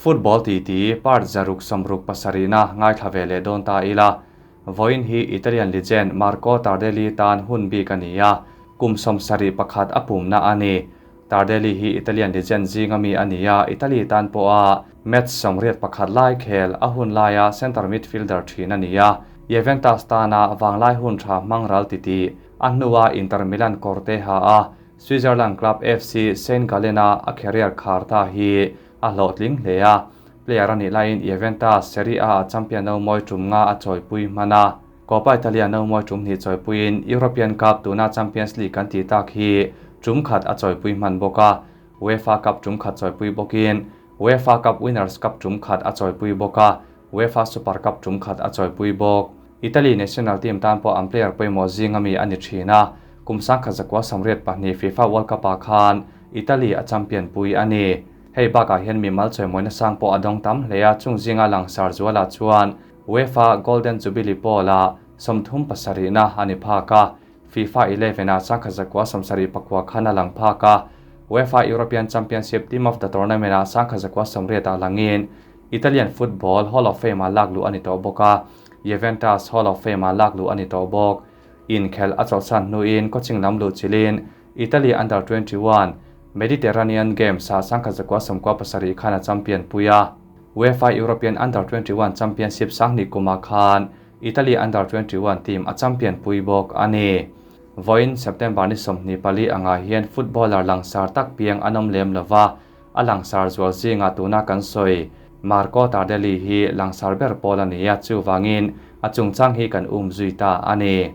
Football titi part 667na ngaithla ve leh dawn ta ila. Vawiin hi Italian legend Marco Tardelli tan hun bik a ni a, kum 71 a pumna a ni. Tardelli hi Italian legend zinga mi a ni a, Italy tan pawha match 81 lai khel a hun laia centre midfielder thin a ni a. Juventus tana vanglai hun tha hmang ral titi a hnua Inter Milan kawrte ha a, Switzerland club FC Saint Gallen-a a career khar ta hi a hlawhtling hle a. Player a nih laiin Juventus Serie A champion no mawi tum nga a chawipui hman a. Coppa Italia no mawi tum hnih chawipuiin European Cup tuna Champions League kan tih tak hi tum khat a chawipui hman bawk a. UEFA Cup tum khat chawipui bawkin UEFA Cup Winners Cup tum khat a chawipui bawk a, UEFA Super Cup tum khat a chawipui bawk. Italy national team tan pawh an player pawimawh zinga mi a ni thin a, kum 1982 FIFA World Cup-ah khan Italy a champion pui a ni. Hei bakah hian mi mal chawimawina sang pawh a dawng tam hle a, chung zinga langsar zualah chuan UEFA Golden Jubilee Pawl-ah 37na a ni phak a, FIFA 11-ah 1979 khan a lang phak a, UEFA European Championship Team of the Tournament-ah 1980-ah langin Italian Football Hall of Fame-ah lak luh a ni tawh bawk a, Juventus Hall of Fame-ah lak luh a ni tawh bawk. Inkhel a chawlhsan hnuin coaching lam luh chilin Italy Under 21 Mediterranean Games-ah 1997 khan a champion pui a. UEFA European Under 21 Championship 2000 kumah khan Italy Under 21 team a champion pui bawk a ni. Vawiin September ni 24 angah hian footballer langsar tak piang an awm lem lova, a langsar zual zinga tuna kan sawi Marco Tardelli hi langsar ber pawl a ni a, chuwangin a chungchang hi kan um zui ta a ni.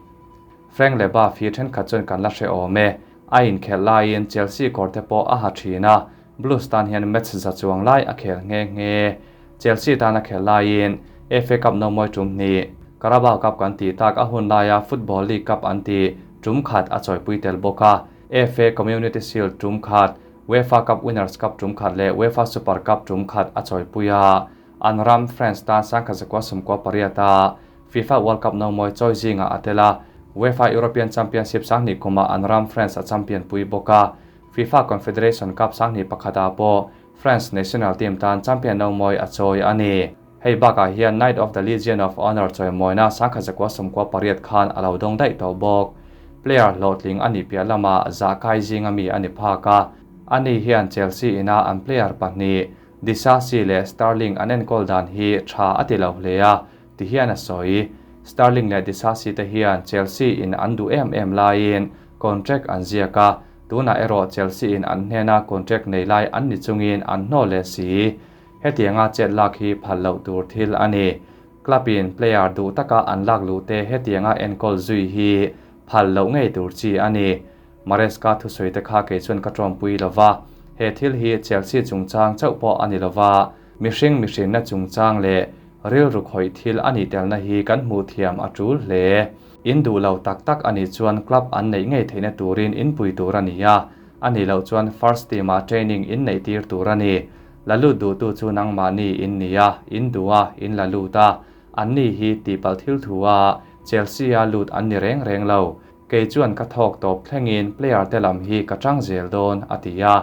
Frank Leboeuf hi thenkhat chuan kan la hre awm e, a inkhel laiin Chelsea kawrte pawh a ha thin a, Blues tan hian match za chuang lai a khel nghe nghe. Chelsea tan a khel laiin FA Cup no mawi tum hnih, Carabao Cup kan tih tak a hun laia Football League Cup an tih tum khat a chawipui tel bawk a, FA Community Shield tum khat, UEFA Cup Winners Cup tum khat leh UEFA Super Cup tum khat a chawipui a, an ram France tan 1998 a FIFA World Cup no mawi chawi zinga a tel a, UEFA European Championship 2000 kumah an ram France a champion pui bawk a, FIFA Confederation Cup 2001 ah pawh France national team tan champion no mawi a chawi a ni. Hei bakah hian Knight of the Legion of Honor chawimawina 1998 khan a lo dawng daih tawh bawk. Player hlawhtling a nih piah lamah zah kai zinga mi a ni phak a, ani hian Chelsea ina an player pahnih Disasi leh Sterling an enkawl dan hi tha a ti lo hle a, ti hian a sawi. Sterling leh Disasi te hian Chelsea in an duh em em laiin contract an ziak a, tunah erawh Chelsea in an hnena contract nei lai an ni chungin an hnaw leh si. Hetianga chet lak hi phal loh tur thil a ni. Club in player duh taka an lak luh te hetianga enkawl zui hi phal loh ngei tur chi a ni. Maresca thusawi te kha kei chuan ka tawmpui lova, he thil hi Chelsea chungchang chauh pawh a ni lova, mihring mihrinna chungchang leh rilru khawih thil a nih telna hi kan hmuh thiam a tul hle. In duh lo tak tak a nih chuan club an neih ngei theihna turin in pui tur a ni a, a nih loh chuan first team ah training in neih tir tur a ni. La lut duh tu chu nangmah ni in ni a, in duh a, in la lut a, an ni hi tihpalh thil thu a, Chelsea a lut an ni reng reng lo. Kei chuan ka thawk tawp thlengin player te lam hi ka tang zel dawn, a ti a.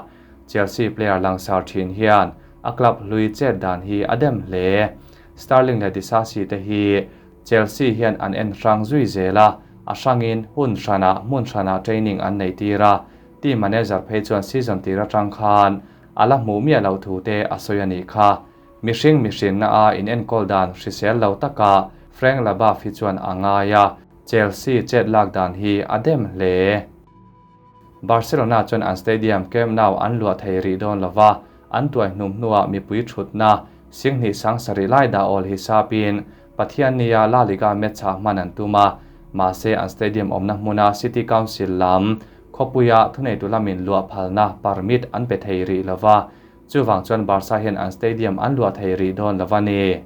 Chelsea player langsar thin hian a club hlui chet dan hi a dem hle. Sterling leh Disasi te hi Chelsea hian an en hrang zui zel a, a hrangin hun hranah hmun hranah training an nei tir a, team manager phei chuan season tir atang khan a la hmuh miah loh thu te a sawi a nih kha. Mihring mihrinna a in enkawl dan hrisel lo taka Frank Leboeuf hi chuan a ngai a, Chelsea chet lak dan hi a dem hle. Barcelona chuan an stadium Camp Nou an luah thei rih dawn lova, an tuai hnum hnuah mipui thutna 27,000 lai dah awl hi sapin Pathian nia La Liga match ah hman an tum a, mahse an stadium awmna hmuna City Council lam khawpuia thuneitu lamin luah phalna permit an pe thei rih lova, chuwang chuan Barca hian an stadium an luah thei rih dawn lova ni.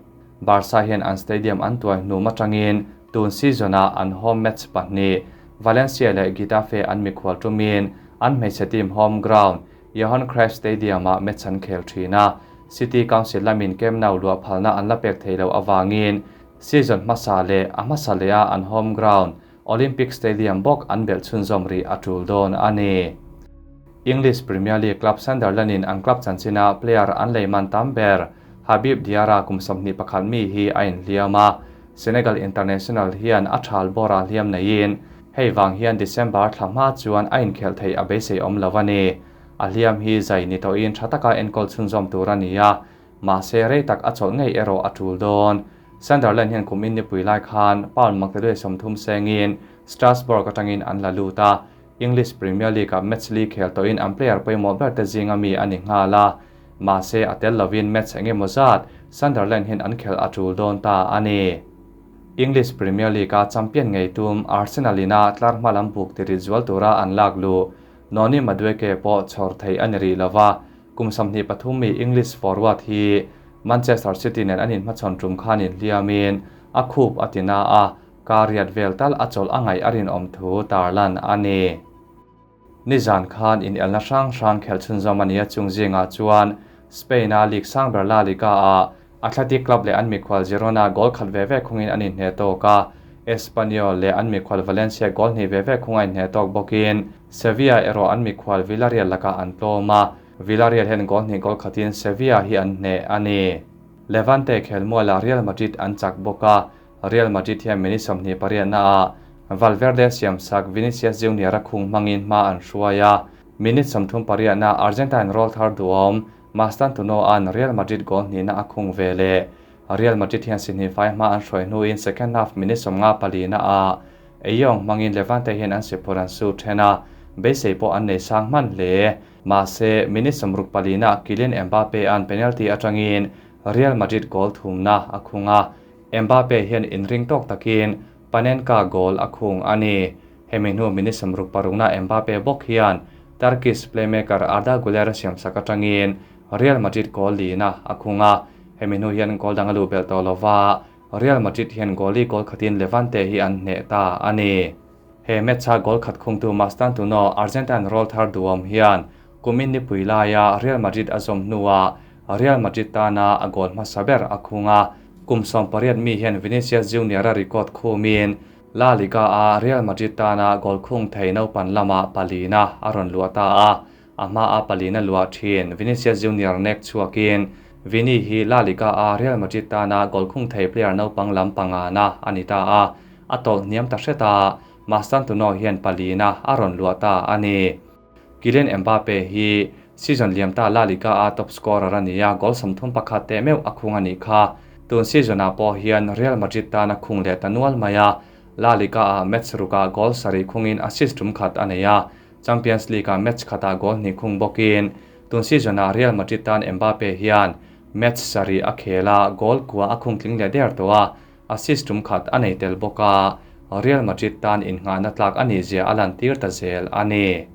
Barca hian an stadium an tuai hnum atangin tun season ah an home match pahnih Valencia leh Getafe an mikhual tumin an hmeichhe team home ground Johan Cruyff Stadium ah match an khel thin a, City Council lamin Camp Nou luah phalna an la pek thei lo awangin season hmasa leh a hmasa leh a an home ground Olympic Stadium bawk an belh chhunzawm rih a tul dawn a ni. English Premier League club Sunderland in an club chanchina player an leiman tam ber. Habib Diarra kum 21 mi hi a inhliam a, Senegal international hian a thal bawrah hliam neiin hei vang hian December thla hma chuan a inkhelh theih a beisei awm lo a ni. A hliam hi zai ni tawhin tha taka enkawl chhunzawm tur a ni a, mahse rei tak a chawlh ngei erawh a tul dawn. Sunderland hian kum innipui lai khan pound maktaduai 30 sengin Strasbourg atangin an la lut a, English Premier League-ah match li khel tawhin an player pawimawh ber te zinga mi a ni nghal a, mahse a tel lovin match eng emaw zat Sunderland hian an khelh a tul dawn ta a ni. English Premier League-a champion ngei tum Arsenal ina tlar hma lam buk tirit zual tura an lak luh Noni Madueke pawh chhawr theih a ni rih lova, kum 23 mi English forward hi Manchester City nen an inhmachhawn tum khan inhliamin a khup a ti na a, kar riat vel tal a chawlh a ngaih a rinawm thu tarlan a ni. Nizan khan inelna hrang hrang khelh chhunzawm a ni a chung zingah chuan Spain-a League sang ber La Liga-ah Athletic Club leh an mikhual Girona goal khat ve ve khungin an inhne tawk a, Espanyol leh an mikhual Valencia goal hnih ve ve khunga inhne tawk bawkin Sevilla erawh an mikhual Villarreal lakah an tlawm a, Villarreal hian goal hnih goal khatin Sevilla hi an hneh a ni. Levante khelmualah Real Madrid an chak bawk a, Real Madrid hian minute 28naah Valverde siamsak Vinicius Junior a khung hmangin hma an hruai a, minute 38na Argentine rawlthar duhawm Mastantuono an Real Madrid goal hnihna a khung ve leh. Real Madrid hian si hnih fai hma an hruai hnuin second half minute 54 ah Eyong hmangin Levante hian an si phur an su then a, beisei pawh an nei sang hman hle. Mahse minute 64 na Kylian Mbappe an penalty atangin Real Madrid goal thumna a khung a, Mbappe hian inring tawk takin Panenka goal a khung a ni. Hemi hnu minute 66 na Mbappe bawk hian Turkish playmaker Arda Güler siamsak atangin Real Madrid goal lina a khung a, hemi hnu hian goal dang a luh belh tawh lova, Real Madrid hian goal li goal khatin Levante hi an hneh ta a ni. He match-a goal khat khungtu Mastantuono Argentine rawlthar duhawm hian kumin nipui laia Real Madrid a zawm hnuah Real Madrid tana a goal hmasa ber a khung a, kum 18 mi hian Vinicius Junior a record khumin La Liga a Real Madrid tana goal khung thei naupan lama palina a rawn luah ta a, a hma a palina luah thin Vinicius Junior nek chhuakin Vini hi La Liga a Real Madrid tana goal khung thei player naupang lam panga na a ni ta a, a tawlh hniam ta hreta Mastantuono hian palina a rawn luah ta a ni. Kylian Mbappe hi season liam ta La Liga a top scorer a ni a, goal 31 te meuh a khung a ni kha. Tun season ah pawh hian Real Madrid tana khung leh ta nual mai a, La Liga a match ruka goal sarih khungin assist tum khat a nei a, Champions League a match khata goal hnih khung bawkin tun season ah Real Madrid tan Mbappe hian match sarih a khela goal kua a khung tling leh der tawh a, assist tum khat a nei tel bawk a, Real Madrid tan innghahna tlak a ni zia a lan tir ta zel a ni.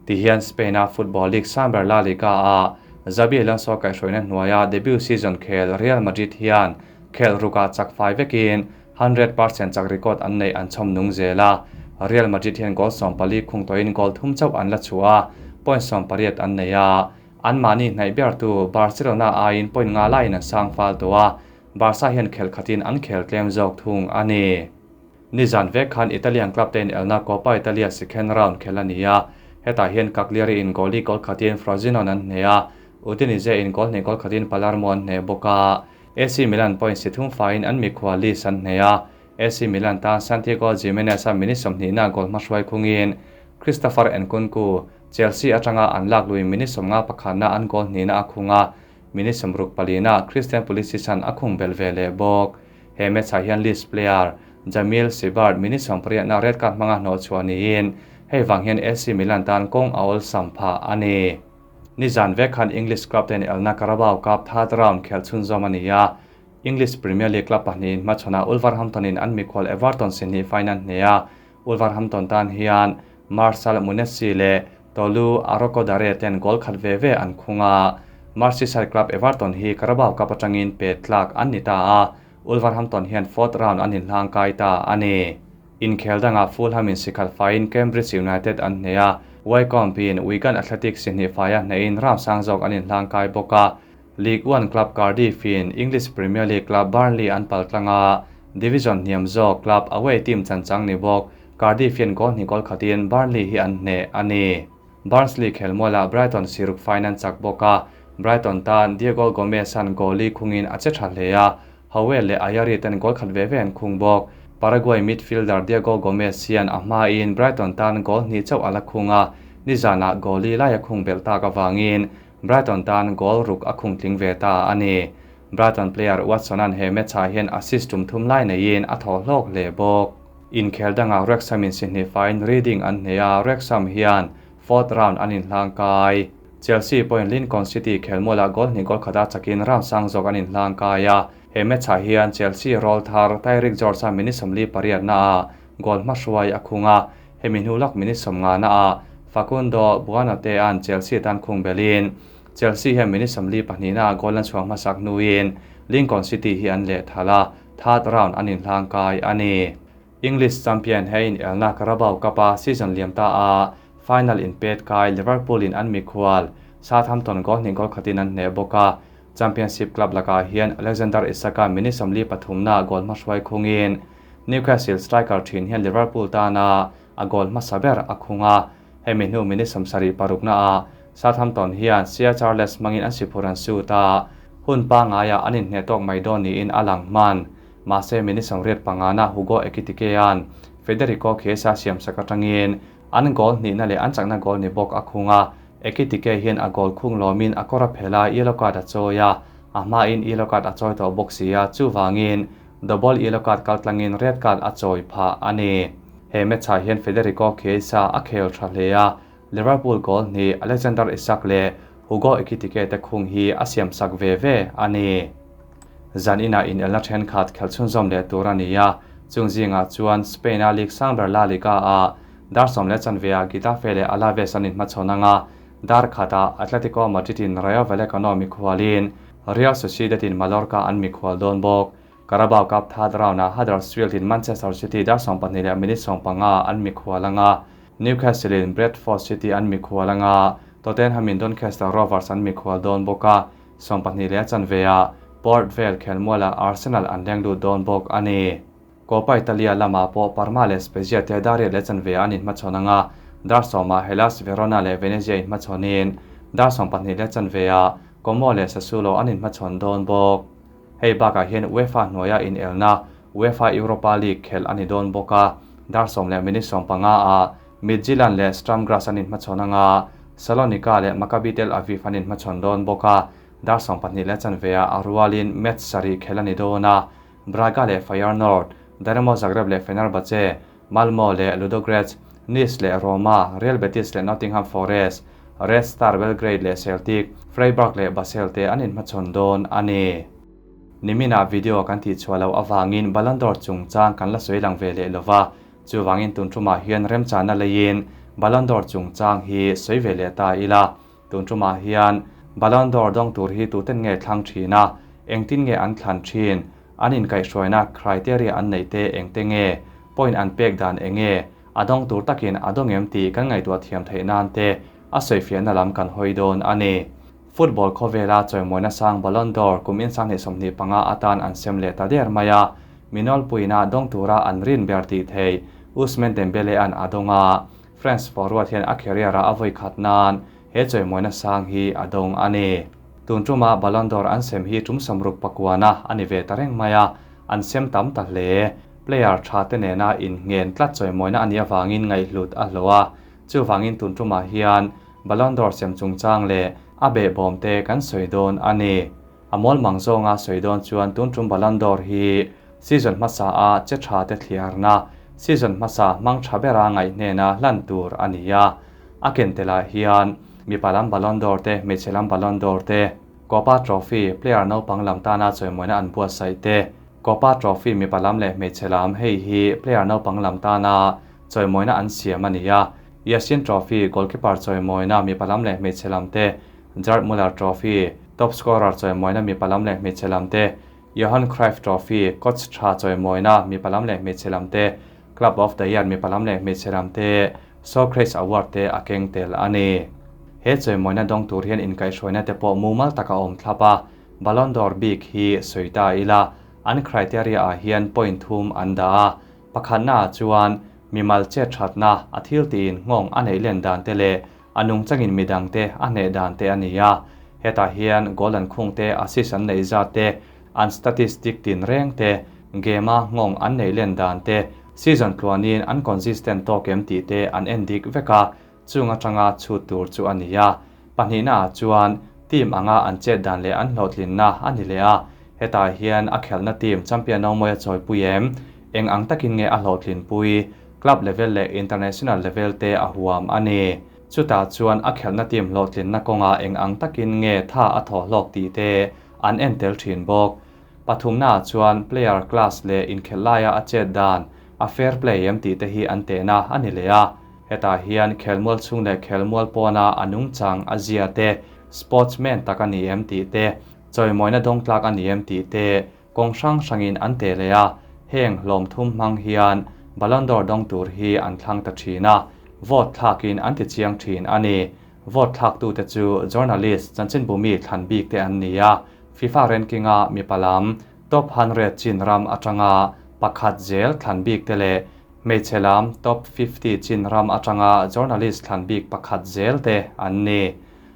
Tihian Spain a Football League sang ber La Liga a Xabi Alonso kaihhruaina hnuaia debut season khel Real Madrid hian khel ruka chak fai vekin 100% chak record an nei an chhawm nung zel a. Real Madrid hian goal 14 khung tawhin goal thum chauh an la chu a, point 18 an nei a. An mahni hnaih ber tu Barcelona aiin point nga laiin an sang fal tawh a, Barca hian khel khatin an khel tlem zawk thung a ni. Nizan vek khan Italian club te in elna Coppa Italia second round khel a ni a, hetah hian Cagliari in goal li goal khatin Frosinone an hne a, Udinese in goal hnih goal khatin Palermo an hne bawk a. AC Milan point si thum faiin an mikhual Lis an hne a, AC Milan tan Santiago Gimenez a minute 20 na goal hmahruai khungin Christopher Nkunku, Chelsea atanga an lak lui minute 51 na an goal hnih na a khung a, minute 64 na Christian Pulisic an a khung bel ve leh bawk. He match ah hian Lis player Jamil Sibard minute 80 na red card hmanga hnawh chhuah niin hei wang hian AC Milan tan kawng a awl sam pha a ni. Nizan vek khan English club ten elna Carabao Cup third round khel chhunzawm a ni a, English Premier League club pahnihin hmachhawnah Wolverhampton in an mikhual Everton si hnih final hne a, Wolverhampton tan hian Marcel Munetsi leh Tolu Arokodare ten goal khat ve ve an khung a. Merseyside club Everton hi Carabao Cup atangin pe tlak an ni ta a, Wolverhampton hian fourth round an inhlang kai ta a ni. Inkhel danga Fulham in sikhat faiin Cambridge United an hne a, Wycombe in Wigan Athletic si hnih faia hnein round sang zawk an inhlang kai bawk a. League One club Cardiff in English Premier League club Burnley an paltlanga Division hniam zawk club away team chanchang ni bawk Cardiff hian goal hnih goal khatin Burnley hi an hne a ni. Barnsley khelmualah Brighton siruk faiin an chak bawk a, Brighton tan Diego Gomez-a'n goal li khungin a che tha hle a, Howell leh Ayari ten goal khat ve ve an khung bawk. Paraguay midfielder Diego Gomez hian a hmain Brighton tan goal hnih chauh a la khung a, nizanah goal li lai a khung belh tak avangin Brighton tan goal ruk a khung tling ve ta a ni. Brighton player Watson-a'n he match-ah hian assist tum thum lai neiin a thaw hlawk hle bawk. Inkhel dangah Wrexham in si hnih faiin Reading an hneh a, Wrexham hian fourth round an inhlang kai. Chelsea pawhin Lincoln City khelmualah goal hnih goal khata chakin round sang zawk an inhlang kai a, he match-ah hian Chelsea rawl thar Tyrick George-a minute 48 naah goal hmahruai a khung a, hemi hnu lawk minute 50 naah Facundo Buonanotte-a'n Chelsea tan khung belin Chelsea hian minute 42 naah goal an chhuah hmasak hnuin Lincoln City hi an leh thal a, third round an inhlang kai a ni. English champion hein elna Carabao Cup-a season liam ta a final in pet kai Liverpool in an mikhual Southampton goal hnih goal khatin an hneh bawk a. Championship club lakah hian Alexander Isak-a minute 43 na goal hmahruai khungin Newcastle striker thin hian Liverpool tana a goal hmasa ber a khung a. Hemi hnu minute 76 na a Southampton hian Sia Charles mangin an siphur an shoot a, hun pangaia an inhneh tawk mai dawn niin a lang hman. Mahse minute 85 na Hugo Ekitike-a'n Federico Chiesa siam sak atangin an goal hnihna leh an chakna goal ni bawk a khung a. Ekitike hian a goal khung lawmin a kawr a phel a, yellow card a chawi a, a hmain yellow card a chawi tawh bawk si a, chuwangin double yellow card kaltlangin red card a chawi phah a ni. He match-ah hian Federico Chiesa a khel tha hle a, Liverpool goal hnih Alexander Isak leh Hugo Ekitike te khung hi a siam sak ve ve a ni. Zan inah in elna thenkhat khelchhunzawm leh tur a ni a, chung zingah chuan Spain-a League sang ber La Liga a dar 10:15 ah Getafe leh Alaves an inhmachhawn anga, dar khatah Atletico Madrid in Rayo Vallecano mikhualin Real Sociedad in Mallorca an mikhual dawn bawk. Carabao Cup third round ah Huddersfield in Manchester City dar 12 minute 15 an mikhual anga, Newcastle in Bradford City an mikhual anga, Tottenham in Doncaster Rovers an mikhual dawn bawk a, 12:15 ah Port Vale khelmuala Arsenal an leng lut dawn bawk a ni. Coppa Italia lama pawh Parma leh Spezia te dar 8:15 an inhmachhawn anga, dar 10 ah Hellas Verona leh Venezia inhmachhawnin dar 12:15 ah Como leh Sassuolo an inhmachhawn dawn bawk. Hei bakah hian UEFA hnuaia in elna UEFA Europa League khel a ni dawn bawk a, dar 10 leh minute 15 ah Midtjylland leh Sturm Graz an inhmachhawn anga, Salonika leh Maccabi Tel Aviv an inhmachhawn dawn bawk a, dar 12:15 ah a rualin match sarih khel a ni dawn a, Braga leh Feyenoord, Dinamo Zagreb leh Fenerbahce, Malmo leh Ludogorets, Nice leh Roma, Real Betis leh Nottingham Forest, Red Star Belgrade leh Celtic, Freiburg leh Basel te an inhmachhawn dawn a ni. Nimina video kan tih chhuah loh avangin Ballon d'Or chungchang kan la sawi lang ve leh lova, chuwangin tun tumah hian remchana leiin Ballon d'Or chungchang hi sawi ve leh ta ila. Tun tumah hian Ballon d'Or dawng tur hi tuten nge thlang thin a, engtin nge an thlan thin, an inkaihhruaina criteria an nei te engte nge, point an pek dan enge, a dawng tur takin a dawng em tih kan ngaihtuah thiam theih nan te a sawifiahna lam kan hawi dawn a ni. Football khawvela chawimawina sang Ballon d'Or kum in 2025 atan an sem leh ta der mai a, minol puina dawng tura an rin ber tih thei Ousmane Dembele an a dawng a, France forward hian a career a avoi khat nan he chawimawina sang hi a dawng a ni. Tun tuma Ballon d'Or an sem hi tum 69 na ani ve ta reng mai a, an sem tam ta hle. Player tha te nena in ngen tlat chawimawina ani awangin ngaihhlut a hlo a, chuwangin tun tuma hian Ballon d'Or sem chungchang leh a be bawm te kan sawi dawn a ni. A mawl mang zawnga sawi dawn chuan tun tum Ballon d'Or hi season hmasa a che tha te thliarna, season hmasa hmang tha bera ngaihnena hlan tur a ni a. A ken telah hian mipa lam Ballon d'Or te, hmeichhe lam Ballon d'Or te, Kopa Trophy player naupang lam tana chawimawina an buatsaih te, Kopa Trophy mipa lam leh hmeichhe lam hei hi player naupang lam tana chawimawina an siam a ni a. Yashin Trophy goalkeeper chawimawina mipa lam leh hmeichhe lam te, Gerd Muller Trophy top scorer chawimawina mipa lam leh hmeichhe lam te, Johan Cruyff Trophy coach tha chawimawina mipa lam leh hmeichhe lam te, Club of the Year mipa lam leh hmeichhe lam te, Socrates Award te a keng tel a ni. He chawimawina dawng tur hian inkaihhruaina te pawh mumal taka awm thlap a, Ballon d'Or bik hi sawi ta ila, an criteria ah hian point thum an dah a, pakhatna ah chuan mimal che thatna a thil tiin nghawng a neih len dan te leh a nungchangin midang te a hneh dan te a ni a. Hetah hian goal an khung te, assist an neih zat te, an statistic tinreng te, game-a nghawng an neih len dan te, season tluanin an consistent tawk em tih te an en dik vek a, chung atanga chhut tur chu a ni a. Pahnihnaah chuan team anga an chet dan leh an hlawhtlinna a ni leh a, hetah hian a khelhna team champion Nomoia chawipui em? Eng ang takin nge a hlawhtlinpui? Club level leh international level te a huam a ni. Chutah chuan a khelhna team hlawhtlinna kawngah eng ang takin nge tha a thawh hlawk tih te an en tel thin bawk. Pathumnaah chuan player class leh inkhelh laia a chet dan, a fair play em tih te hi an tehna a ni leh a. Hetah hian khelmual chhung leh khelmual pawna a nungchang a zia te, sportsman tak a ni em tih te, chawimawina dawngtlak a ni em tih te kawng hrang hrangin an teh leh a. Heng hlawm thum hmang hian Ballon d'Or dawng tur hi an thlang ta thin a, vote thlakin an ti chiang thin a ni. Vote thlaktute chu journalist chanchinbumi thlan bik te an ni a, FIFA ranking-a mipa lam top 100 chin ram atanga pakhat zel thlan bik te leh hmeichhe lam top 50 chin ram atanga journalist thlan bik pakhat zel te an ni.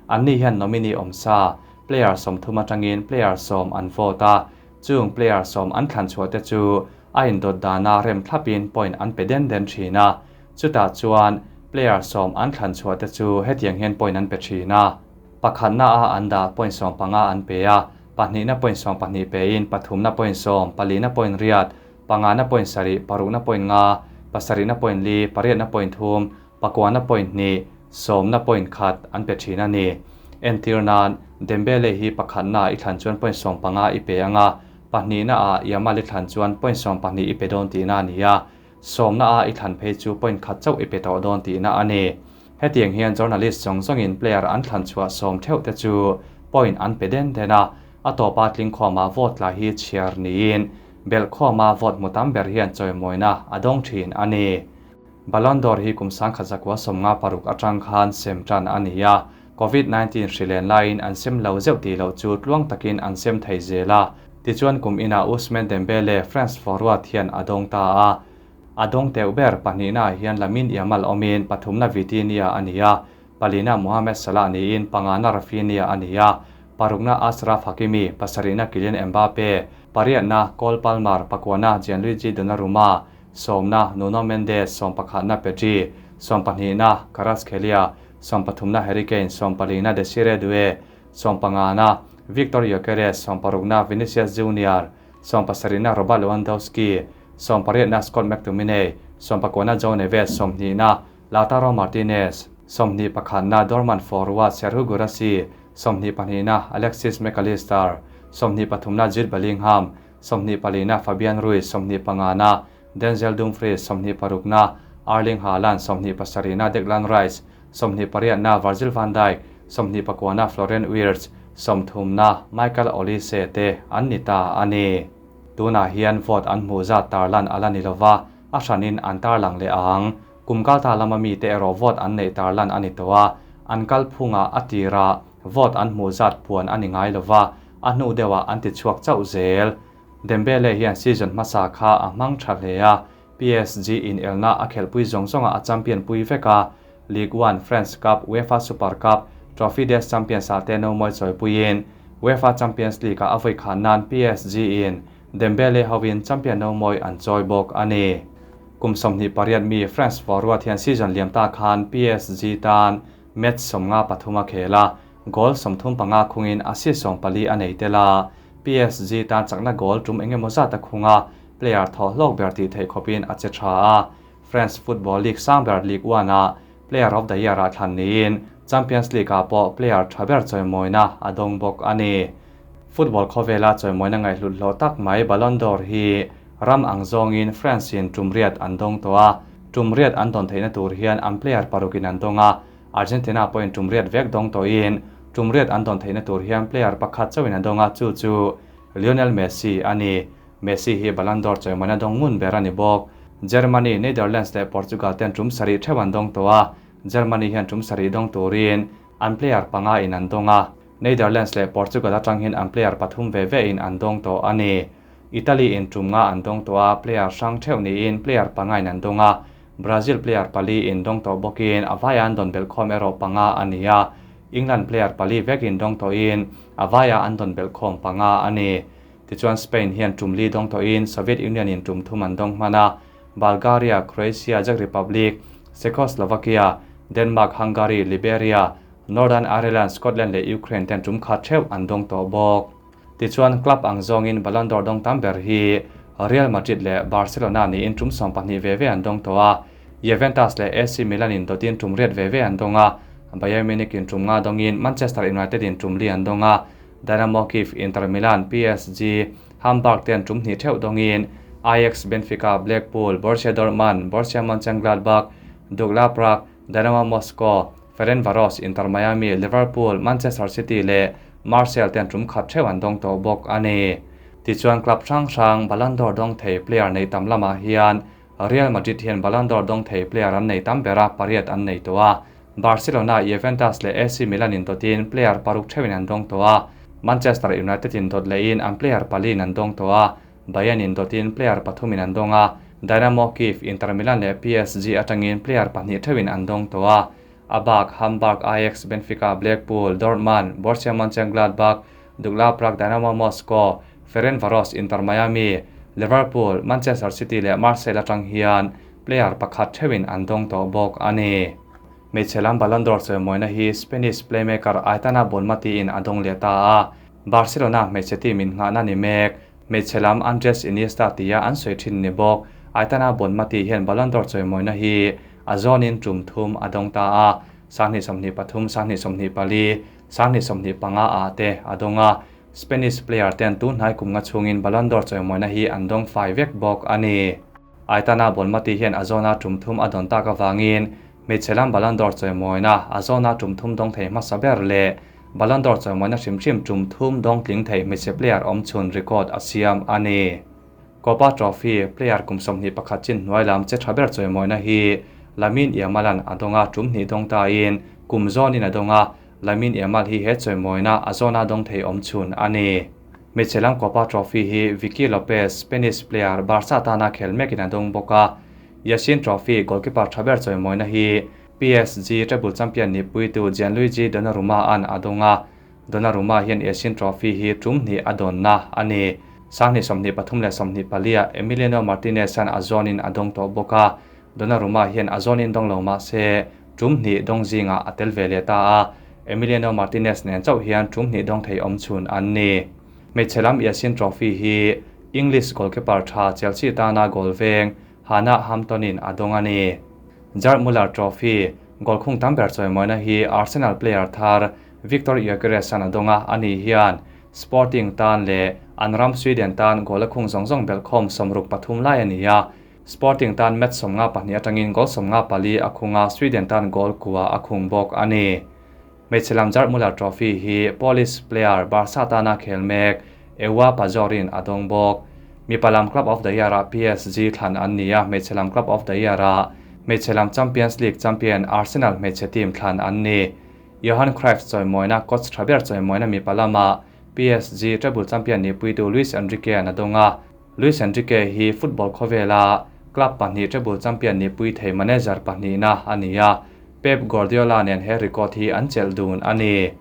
Anni hian nominee awm sa, player 30 atangin player 10 an vote a, chung player 10 an thlan chhuah te chu a indawt dana rem thlapin point an pe den den thin a. Chutah chuan player 10 an thlan chhuah te chu hetiang hian point an pe thin a. Pakhatna a an dah point 15 an pe a, pahnihna point 12 pein pathumna point 10, palina point riat, pangana point sarih, parukna point nga, pasarihna point li, pariatna point thum, pakuana point hnih, sawmna point khat an pe thin a ni. Entir nan, Dembele hi pakhatna i thlan chuan point 15 i pe anga, pahnihna a Yamal i thlan chuan point 12 i pe dawn tihna a ni a, sawmna a i thlan phei chu point khat chauh i pe tawh dawn tihna a ni. Hetiang hian journalist zawng zawngin player an thlan chhuah sawm theuh te chu point an pe den den a, a tawpa tling khawma vote tla hi chhiar niin belh khawma vote hmu tam ber hian chawimawina a dawng thin a ni. Ballon d'Or hi kum 1956 atang khan sem tan a ni a, COVID-19 hrilen laiin an sem lo zeuh tih loh chu tluang takin an sem thei zel a. Tichuan kum inah Ousmane Dembele France forward hian a dawng ta a. A dawng teuh ber pahnihna hian Lamine Yamal awmin pathumna Vitinha a ni a, palina Mohamed Salah niin pangana Raphinha a ni a, parukna Achraf Hakimi, pasarihna Kylian Mbappe, pariatna Cole Palmer, pakuana Gianluigi Donnarumma, sawmna Nuno Mendes, sawmpakhatna Pedri, sawmpahnihna Kvaratskhelia, sawmpathumna Harry Kane, sawmpalina Desire Doue, sawmpangana Victor Gyokeres, sawmparukna Vinicius Junior, sawmpasarihna Robert Lewandowski, sawmpariatna Scott McTominay, sawmpakuana João Neves, sawmhnihna Lautaro Martinez, 21pakhatna Dortmund forward Serhou Guirassy, 22na Alexis Mac Allister, 23na Jude Bellingham, 24na Fabian Ruiz, 25na Denzel Dumfries, 26na Erling Haaland, 27na Declan Rice, 28na Virgil van Dijk, 29na Florian Wirtz, 30na Michael Olise te an ni ta a ni. Tunah hian vote an hmuh zat tarlan ala ni lova, a hranin an tarlang leh ang. Kum kalta lama mi te erawh vote an neih tarlan a ni tawh a, an kal phunga a tira vote an hmuh zat puan a ni ngai lova, a hnu deuhah an ti chhuak chauh zel. Dembele hian season hmasa kha a hmang tha hle a, PSG in elna a khelhpui zawng zawnga a champion pui vek a, Ligue 1, France Cup, UEFA Super Cup, Trophy des Champions ah te no mawi chawipuiin UEFA Champions League ah a vawi khan nan PSG in Dembele hovin champion no mawi an chawi bawk a ni. Kum 28 mi France forward hian season liam ta khan PSG tan match 53 a khel a, goal 35 khungin assist 14 a nei tel a, PSG tan chakna goal tum engemaw zat a khunga, player thaw hlawk ber tih theih khawpin a che tha a. France Football League sangber Ligue 1 a Player of the Year ah thlan niin Champions League ah pawh player tha ber chawimawina a dawng bawk a ni. Football khawvela chawimawina ngaihhlut hlawh tak mai Ballon d'Or hi ram ang zawngin France in tum riat an dawng tawh a, tum riat an dawn theihna tur hian an player parukin an dawng a, Argentina pawhin tum riat vek dawng tawhin tum riat an dawn theihna tur hian player pakhat chauhin a dawng a, chu chu Lionel Messi a ni. Messi hi Ballon d'Or chawimawina dawng ngun ber a ni bawk. Germany, Netherlands leh Portugal ten tum sarih theuh an dawng tawh a, Germany hian tum sarih dawng turin an player panga in an dawng a, Netherlands leh Portugal atang hian an player pathum ve ve in an dawng tawh a ni. Italy in tum nga an dawng tawh a, player hrang theuh niin player panga in an dawng a, Brazil player pali in dawng tawh bawkin a vai an dawn belh khawm erawh panga a ni a. England player pali vekin dawng tawhin a vaia an dawn belhkhawm panga a ni. Tichuan Spain hian tum li dawng tawhin Soviet Union in tum thum an dawng hman a, Bulgaria, Croatia, Czech Republic, Czechoslovakia, Denmark, Hungary, Liberia, Northern Ireland, Scotland leh Ukraine ten tum khat theuh an dawng tawh bawk. Tichuan club ang zawngin Ballon d'Or dawng tam ber hi Real Madrid leh Barcelona niin tum 12 ve ve an dawng tawh a, Juventus leh AC Milan in dawtin tum riat ve ve an dawng a, Bayern Munich in tum nga dawngin Manchester United in tum li an dawng a, Dynamo Kyiv, Inter Milan, PSG, Hamburg ten tum hnih theuh dawngin Ajax, Benfica, Blackpool, Borussia Dortmund, Borussia Mönchengladbach, Dukla Prague, Dynamo Moscow, Ferencvaros, Inter Miami, Liverpool, Manchester City leh Marseille ten tum khat theuh an dawng tawh bawk a ni. Tichuan club hrang hrang Ballon d'Or dawng thei player nei tam lamah hian Real Madrid hian Ballon d'Or dawng thei player an nei tam ber a, pariat an nei tawh a. Barcelona, Juventus leh AC Milan in dawtin player paruk theuhin an dawng tawh a. Manchester United in dawt lehin an player paliin an dawng tawh a. Bayern in dawtin player pathumin an dawng a. Dynamo Kyiv, Inter Milan leh PSG atangin player pahnih theuhin an dawng tawh a. A bak, Hamburg, Ajax, Benfica, Blackpool, Dortmund, Borussia Mönchengladbach, Dukla Prague, Dynamo Moscow, Ferencvaros, Inter Miami, Liverpool, Manchester City leh Marseille atang hian player pakhat theuhin an dawng tawh bawk a ni. Hmeichhe lam Ballon d'Or chawimawina hi Spanish playmaker Aitana Bonmati in a dawng leh ta a, Barcelona hmeichhe team in nghahna ni mek. Hmeichhe lam Andres Iniesta tia an sawi thin ni bawk. Aitana Bonmati hian Ballon d'Or chawimawina hi a zawnin tum thum a dawng ta a, 2023, 2024, 2025 ah te a dawng a. Spanish player ten tun hnai kum nga chhungin Ballon d'Or chawimawina hi an dawng fai vek bawk a ni. Aitana Bonmati hian a zawna tum thum a dawn tak avangin hmeichhe lam Ballon d'Or chawimawina a zawna tum thum dawng thei hmasa ber leh Ballon d'Or chawimawina hrim hrim tum thum dawng tling thei hmeichhe player awm chhun record a siam a ni. Kopa Trophy player kum 21 chin hnuai lam che tha ber chawimawina hi Lamine Yamal-a'n a dawng a, tum hnih dawng tain kum zawnin a dawng a, Lamine Yamal hi he chawimawina a zawna dawng thei awm chhun a ni. Hmeichhe lam Kopa Trophy hi Vicky Lopez, Spanish player, Barca tana khel mekin a dawng bawk a. Yashin Trophy goalkeeper tha ber chawimawina hi PSG treble champion nihpuitu Gianluigi Donnarumma-a'n a dawng a. Donnarumma hian Yashin Trophy hi tum hnih a dawnna a ni. 2023 leh 24-ah Emiliano Martinez-a'n a zawnin a dawng tawh bawk a. Donnarumma hian a zawnin dawng lo mah se tum hnih dawng zingah a tel ve leh ta a. Emiliano Martinez nen chauh hian tum hnih dawng thei awm chhun an ni. Hmeichhe lam Yashin Trophy hi English goalkeeper tha Chelsea tana goal veng Hannah Hampton-in a dawng a ni. Gerd Muller Trophy goal khung tam ber chawimawina hi Arsenal player thar Viktor Gyökeres-a'n a dawng a, ani hian Sporting tan leh an ram Sweden tan goal a khung zawng zawng belhkhawm 63 lai a ni a. Sporting tan match 52 atangin goal 54 a khung a, Sweden tan goal kua a khung bawk a ni. Hmeichhe lam Gerd Muller Trophy hi Polish player Barca tana khel mek Ewa Pajor-in a dawng bawk. Mipa lam Club of the Year-ah PSG thlan an ni a, hmeichhe lam Club of the Year-ah hmeichhe lam Champions League champion Arsenal hmeichhe team thlan an ni. Johan Cruyff chawimawina coach tha ber chawimawina mipa lamah PSG treble champion nihpuitu Luis Enrique-a'n a dawng a. Luis Enrique hi football khawvela club pahnih treble champion nihpui thei manager pahnihna a ni a, Pep Guardiola nen he record hi an chelh dun a ni.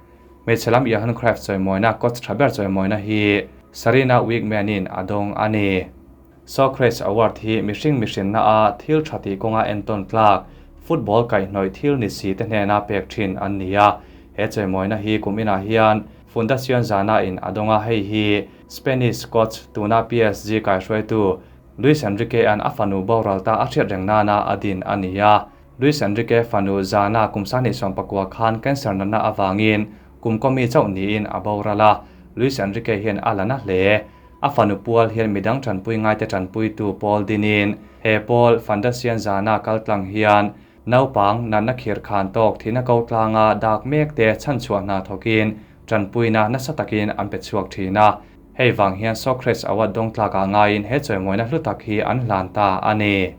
Hmeichhe lam Johan Cruyff chawimawina coach tha ber chawimawina hi Sarina Wiegman-in a dawng a ni. Socrates Award hi mihring mihrinna a thil tha tih kawnga entawn tlak football kaihhnawih thil ni si te hnena pek thin an ni a. He chawimawina hi kum inah hian Fundacion Zana in a dawng a, hei hi Spanish coach tuna PSG kaihruaitu Luis Enrique-a'n a fanu boral ta a hriat reng nana a din a ni a. Luis Enrique fanu Zana kum 29 khan cancer natna avangin kum kawmi chauh niin a boral a, Luis Enrique hian a la na hle. A fanu pual hian midang tanpui ngaite tanpuitu Paul dinin he Paul Fundacion Zana kaltlang hian naupang natna khir khan tawk thihna ko tlanga dak mek te chhanchhuah hna thawkin tanpuina nasa takin an pe chhuak thin a. Hei wang hian Socrates Award dawng tlakah ngaiin he chawimawina hlu tak hi an hlan ta a ni.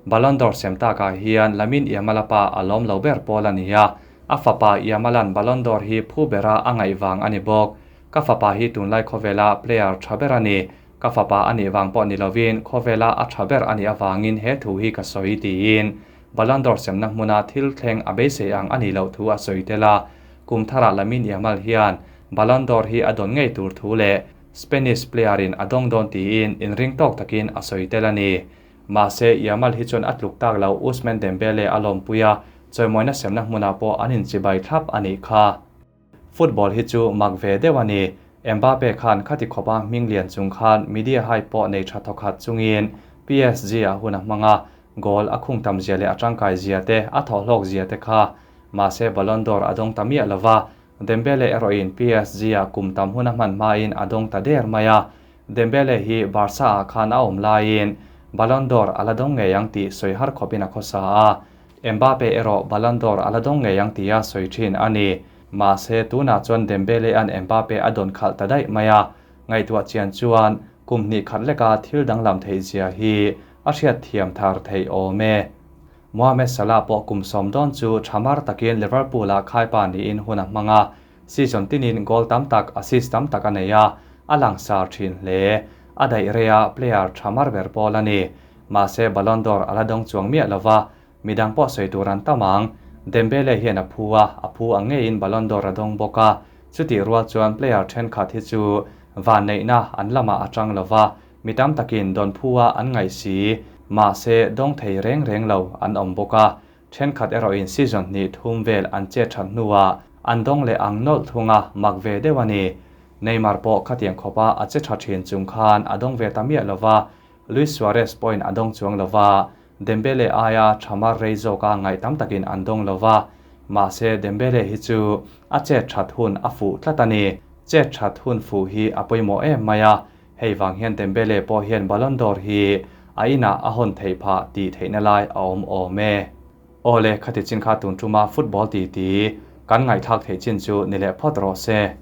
Ballon d'Or sem takah hian Lamine Yamal-a pa a lawm lo ber pawl a ni a, a fapa Yamal-a'n Ballon d'Or hi phu bera a ngaih vang a ni bawk. Ka fapa hi tunlai khawvela player tha ber a ni. Ka fapa a nih vang pawh ni lovin khawvela a tha ber a nih avangin he thu hi ka sawi tiin Ballon d'Or semna hmuna thil thleng a beisei ang a nih loh thu a sawi tel a. Kum tharah Lamine Yamal hian Ballon d'Or hi a dawn ngei tur thu leh Spanish player-in a dawng dawn tiin inring tawk takin a sawi tel a ni. Mahse, Yamal hi chuan a tluk tak lo Ousmane Dembele a lawmpui a, chawimawina semna hmunah pawh an inchibai thlap a nih kha. Football hi chu mak ve deuh a ni. Mbappe khan khati khawpa hming lian chung khan media hype pawh nei tha thawkhat chungin PSG ah hun a hmang a, goal a khung tam zia leh a tangkai zia te, a thawhhlawk zia te kha. Mahse Ballon d'Or a dawng ta miah lova, Dembele erawhin PSG ah kum tam hun a hman hmain a dawng ta der mai a. Dembele hi Barca ah khan a awm laiin Ballon d'Or a la dawng ngei ang tih sawi har khawpin a khawsa a. Mbappe erawh Ballon d'Or a la dawng ngei ang tia sawi thin a ni. Mahse, tunah chuan Dembele-a'n Mbappe a dawn khalh ta daih mai a. Ngaihtuah chian chuan kum hnih khat leka thil danglam theih zia hi a hriat thiam thar theih awm e. Mohamed Salah pawh kum sawm dawn chu tha mar takin Liverpool-ah khaipa niin hun a hmang a. Season tinin goal tam tak, assist tam tak a nei a, a langsar thin hle. A daih rei a, player tha mar ber pawl a ni. Mahse, Ballon d'Or a la dawng chuang miah lo va, midang pawh sawi tur an tam ang. Dembele hian a phu a, a phu ang ngeiin Ballon d'Or a dawng bawk a. Chutih rual chuan player thenkhat hi chu vanneihna an lamah a tang lo va, mi tam takin dawn phu a an ngaih si. Mahse, dawng thei reng reng lo an awm bawk a. Thenkhat erawhin season hnih thum vel an chet that hnuah an dawng leh ang nawlh thung a, mak ve deuh a ni. Neymar pawh khatiang khawpa a che tha thin chung khan a dawng ve ta miah lo va, Luis Suarez pawhin a dawng chuang lo va, Dembele aia tha mar rei zawka ngaih tam takin an dawng lo va, mahse Dembele hi chu a chet that hun a fuh tlat a ni. Chet that hun fuh hi a pawimawh em mai a, hei vang hian Dembele pawh hian Ballon d'Or hi a inah a hawn theih phah tih theihna lai a awm awm e. Awle, khati chin kha tun tuma football titi kan ngaihthlak theih chin chu ni leh phawt rawh se.